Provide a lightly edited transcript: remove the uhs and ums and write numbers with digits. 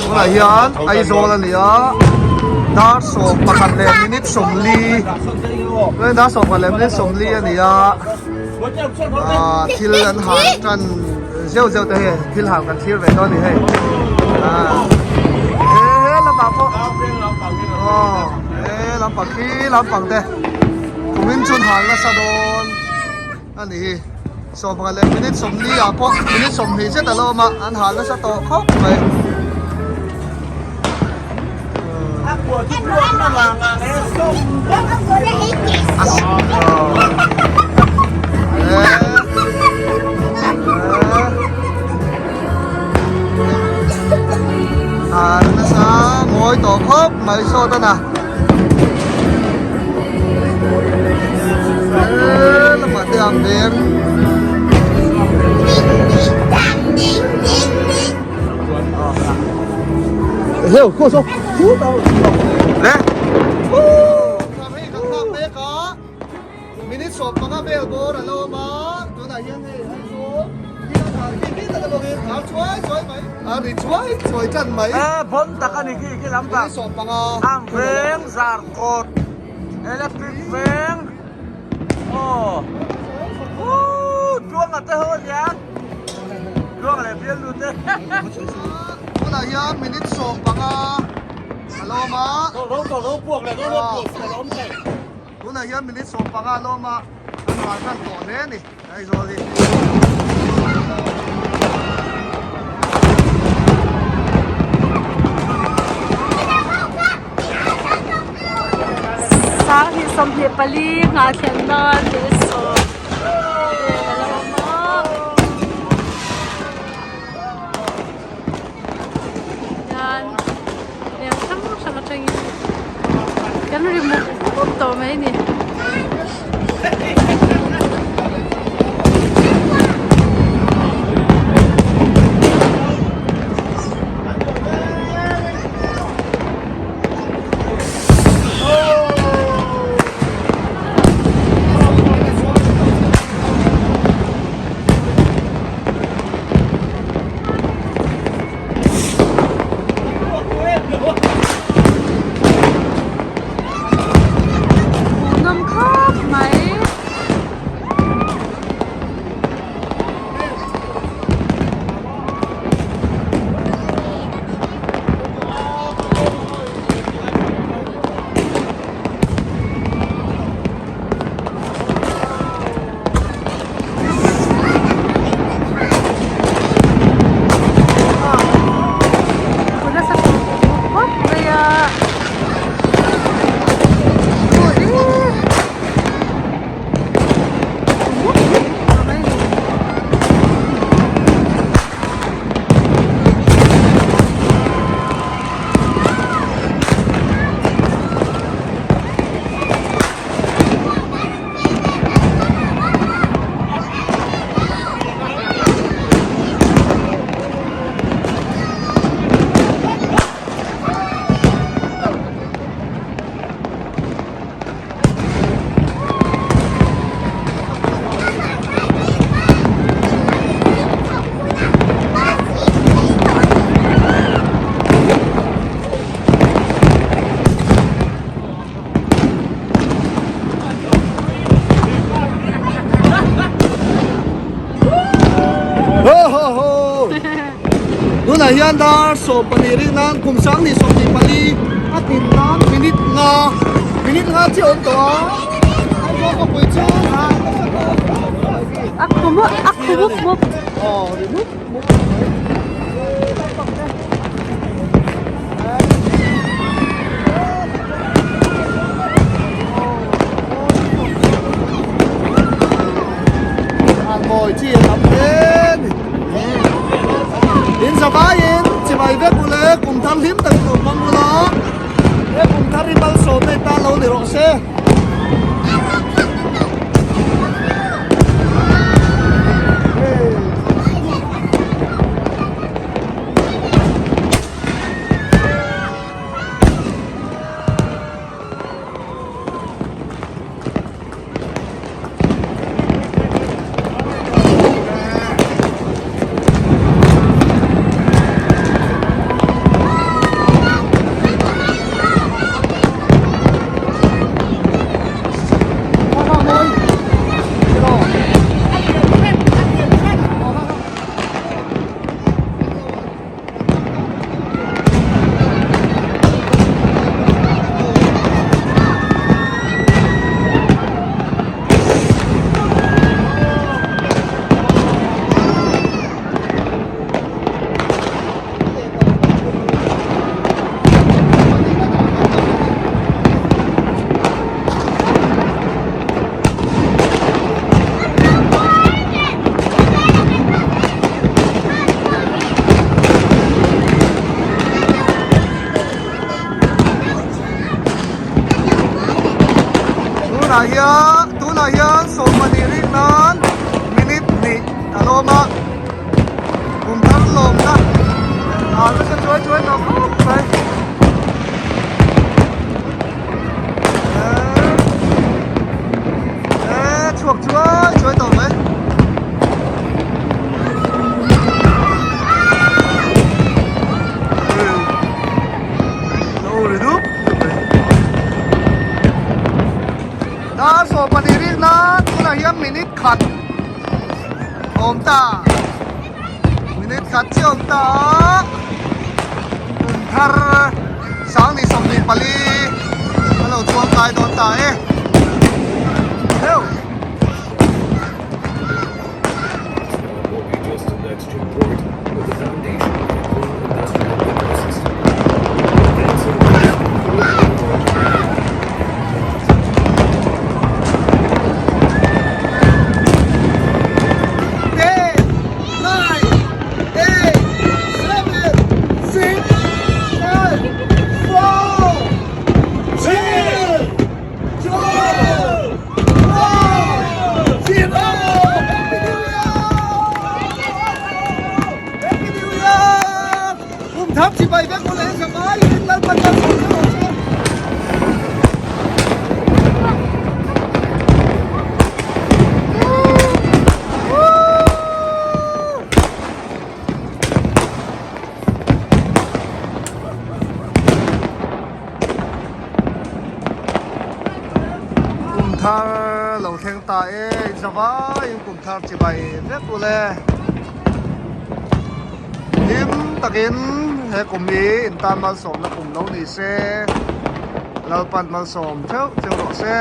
Tunah hian Aizawl a ni a, dar 11 leh minute 40 tunah dar 11 leh minute 40 a ni a, ah thil an hal tan zeuh zeuh te hei thil hal kan thlir ve dawn a ni hei ah he lamah pawh aw he lampang khi lampang te kumin chu an hal nasa dawn. A ni hi, 15 leh minute 40 ah pawh minute 20 zet a lo awm a, an hal nasa tawh khawp mai. Hal nasa mawi tawh khawp mai sawt a na. Lamah te ang veng. Heo, ko so. Le. Minute sawm panga vel bawr a lo awm a, tunah hian hei Aizawl A ri chuai chuai tan mai. E bon tak a ni khi khi lampang. Ang veng zar kawt electric veng aw woo tluanga te ho a nia tluanga leh bialnu te. Tunah hian minute 15 a lo awm a. Tunah hian minute 15 a lo awm a an hal tan tawh hle a ni. Aizawl hi. Sanghnih 24 nghah thlen nan leh sawm vel a lo awm a. Hian leng hrang hrang atangin kan ri mup mup tawh mai a ni. Hmuhnawm khawp mai. Nasa khawp mai a Ho ho ho! Tunah hian dar 12 rik nan kum 2024 a tin nan minute nga minute nga chiah awm tawh a Aizawl khawpui chu A khu mup a khu mup mup. Aw ri mup mup. Mawi chi a tam hle ni. In zavaiin chibai vek u le kum thar hlim tak tur hmang ula he kum thar hi malsawmna i tan lo ni rawh se. Tunah hian tunah hian sawmpahnih rik nan minute hnih a lawm a, kum thar lawmna ah nasa chuai chuai tawh khawp mai. Eee chhuak chuai chuai tawh mai. Dar 12 rik nan tunah hian minute khat awm ta minute khat chiah awm ta a kum thar 2024 a lo chuang kai dawn ta e heuh. Kum thar lo thleng ta e zavaiin kum thar chibai vek ule hlim takin he kum hi intan malsawmna kum lo ni se Lalpan malsawm theuh theuh rawh se.